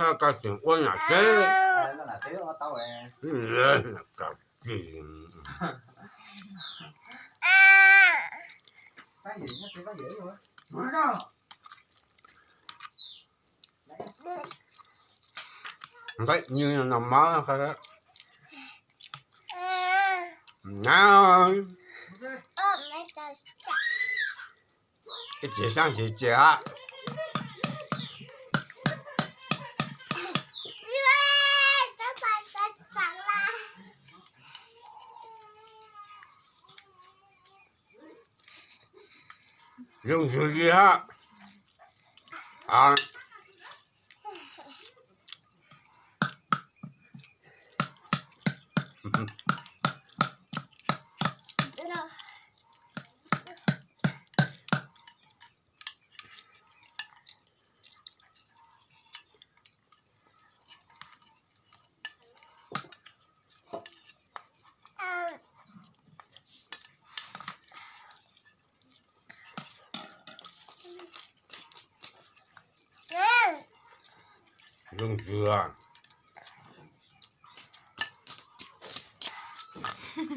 Koj tseem ua nam teb. Koj tsis. Nqaij nws no mov. Ib tsev xyab tsev tsev a. Zoo ntsws li hab. Zoo ntsws.